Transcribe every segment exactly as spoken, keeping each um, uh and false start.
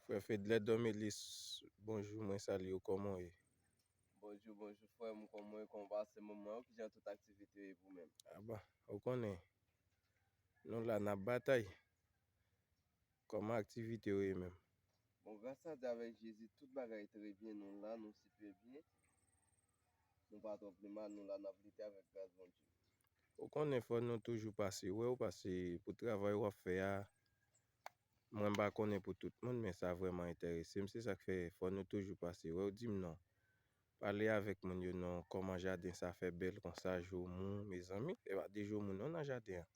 Frè Fedlè Domelis, bonjou, mwen salye w, kòman w ye? Bonjou, bonjou, frè m, kòman w ye, kòman pase moman yo, kijan tout aktivite yo ye pou menm? Aba, ou konnen, nou la n ap batay. Kòman aktivite yo ye menm? Bon, gras a Dye avèk Jezi, tout bagay trè byen, nou la, nou sipè byen. Nou pa twò pi mal, nou la, n ap lite avèk gras Bondye. Ou konnen fò nou toujou pase wè w, pase pou travay w ap fè a, mwen m pa konnen pou tout moun, men sa vrèman enterese m, se sa k fè fò nou toujou pase wè w, di m non. Pale avèk moun yo non, kòman jaden sa fè bèl konsa, joumou, mezanmi, se pa de joumou non nan jaden an.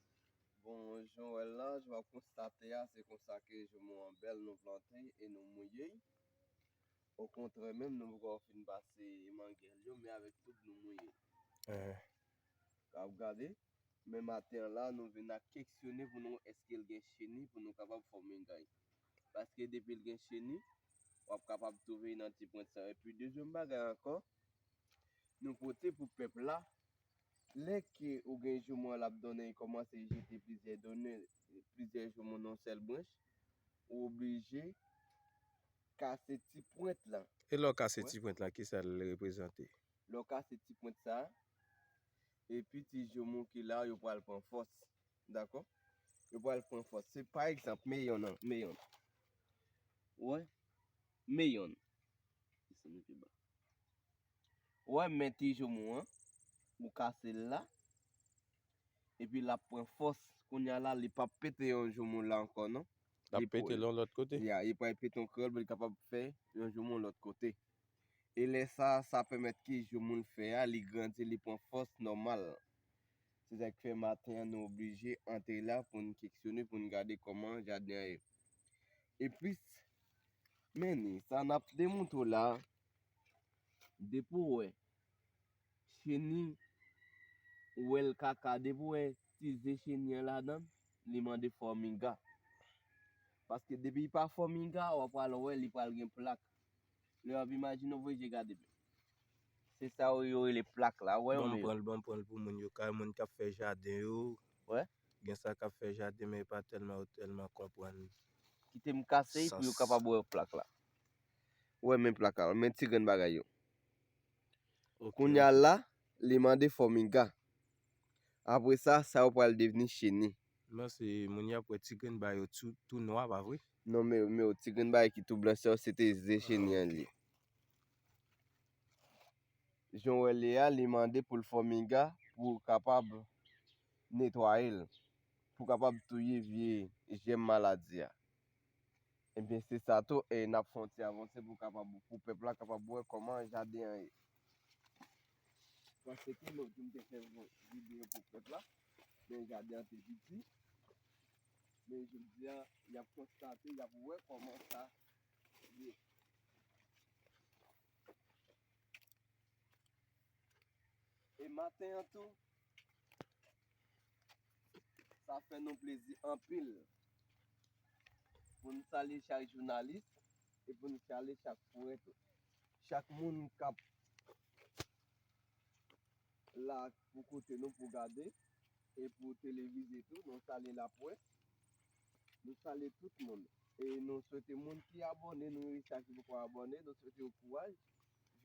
Bon, jan w wè l la, jan w ap konstate a, se konsa ke joumou an bèl, nou plante e nou mouye. Okontrè, menm nou poko fin pase mangèl yo, men avèk tout nou mouye. Eh. K ap gade, men maten an la, nou vin ak keksyone pou nou wè èske l gen cheni pou nou kapab fòme gay. Paske depi l gen cheni, w ap kapab twouve nan ti pwent sa yo. Epi dezyèm bagay ankò, nou pote pou pèp la, lè ke ou gen joumou an l ap donnen, li kòmanse jete plizyè donnen, plizyè joumou nan yon sèl branch, ou oblije kase ti pwent lan. E lè w kase ti pwent lan, kisa l reprezante? Lè w kase ti pwent sa, epi ti joumou ki la, yo pral pran fòs. Dakò? Yo pral pran fòs. Se pa egzanp, men yonn nan, men yonn. Ou wè? Men yonn. Desann pi ba. Ou wè, men ti joumou an, ou kase l la, epi l ap pran fòs. Kounye a la, li p ap pete yon joumou la ankò, non. L ap pete l yon lòt kote? Ya, li pral pete yon kreyòl pou li kapab fè yon joumou yon lòt kote. E lè sa, sa pèmèt ke joumou l fè a, li grandi, li pran fòs nòmal. Se sa k fè maten an, nou oblije antre la pou n keksyone, pou n gade kòman jaden an ye. Epi, men ni, sa n ap demontre w la, depi w wè cheni, ou wè l kaka, depi w wè ti ze cheni an ladan l, li mande fòmiga. Paske depi li pa fòmiga, w ap pral wè li pral gen plak. Lè w ap imajine, w voye je gade byen. Se sa yo, yo rele plak la. Wè yo menm. Ban m pran l, ban m pran l pou moun yo, kay moun k ap fè jaden yo. Wè. Gen sa k ap fè jaden, men yo pa tèlman, yo tèlman konprann. Kite m kase pou yo kapab wè plak la. Wè men plak la, men ti grenn bagay yo. Ok, kounye a la, li mande fòmiga. Apre sa, sa yo pral devni cheni. Men se moun y ap wè ti grenn bagay yo tou, tou nwa, pa vre? Non, men, men ti grenn bagay ki tou blanch sa yo, se te ze cheni an li ye. Jan w wè l ye a, li mande pou l fòmiga pou kapab netwaye l, pou kapab touye vye jèm maladi a. Ebyen, se sa tou, e n ap fè yon ti avanse pou kapab, pou pèp la kapab wè kòman jaden an ye. Paske lòt jou m te fè yon videyo pou pèp la, men jaden an te piti. Men jodi a, y ap konstate, y ap wè kòman sa ye. E maten an tou, sa fè nou plezi anpil pou n salye chak jounalis e pou n salye chak frè tou. Chak moun k ap la pou koute nou, pou gade, e pou televize tou, nou salye laprès, nou salye tout moun. E nou swete moun ki abòne, nou resi a ki poko abòne, nou swete yo kouraj,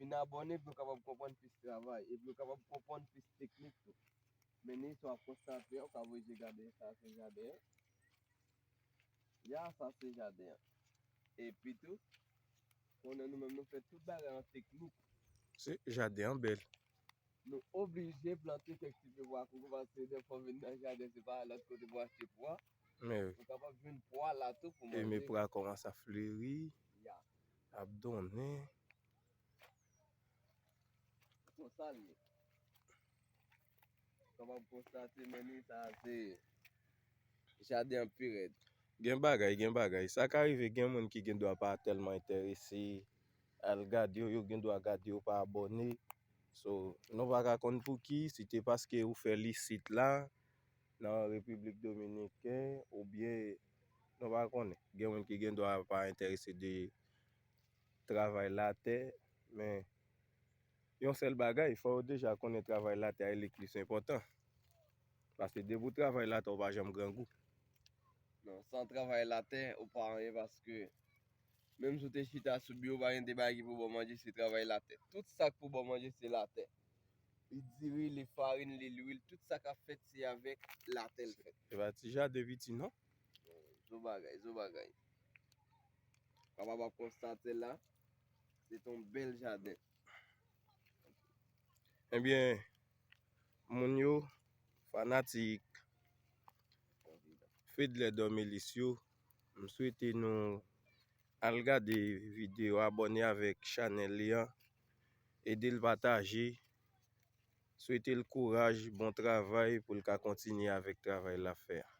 vin abòne pou yo kapab konprann plis travay, e pou yo kapab konprann plis teknik tou. Men ni sa w ap konstate, w ka voye je gade, sa se jaden an. Ya, sa se jaden an. Epi tou, konnen nou menm nou fè tout bagay an teknik. Se jaden an bèl. Nou oblije plante kèk ti pye bwa koko paske dèfwa w vin nan jaden, se pa lòt kote pou achte pwa. Men wi. Ou kapab jwenn pwa la tou pou manje. E men pwa kòmanse ap fleri, ya, ap donnen. Konsa l ye. Kapab konstate, men ni sa se jaden an pi rèd. Gen bagay, gen bagay. Sa ka rive gen moun ki gen dwa pa tèlman enterese al gade yo, yo gen dwa gade yo pa abòne. So, nou pa ka konn pouki, si te paske ou fè l isit la, nan Repiblik Dominikèn, oubyen nou pa konnen. Gen moun ki gen dwa pa enterese de travay latè, men yon sèl bagay, fò yo deja konnen travay latè a, e li k plis enpòtan. Paske depi w travay latè, ou pa janm grangou. Non, san travay latè, ou pa anyen, paske Menm si w te chita sou biro, pa gen de bagay ki pou ba w manje, se travay latè. Tout sa k pou ba w manje, se latè. Li diri, li farin, li lwil, tout sa k ap fèt, se avèk latè l fèt. Se pa ti jaden piti, non? Zo bagay, zo bagay. Kapab ap konstate la, se yon bèl jaden. Ebyen, moun yo, fanatik Fedler Dormelis yo, m swete nou al gade videyo, abòne avèk chanèl li an, ede l pataje, swete l kouraj, bon travay pou l ka kontinye avèk travay l ap fè a.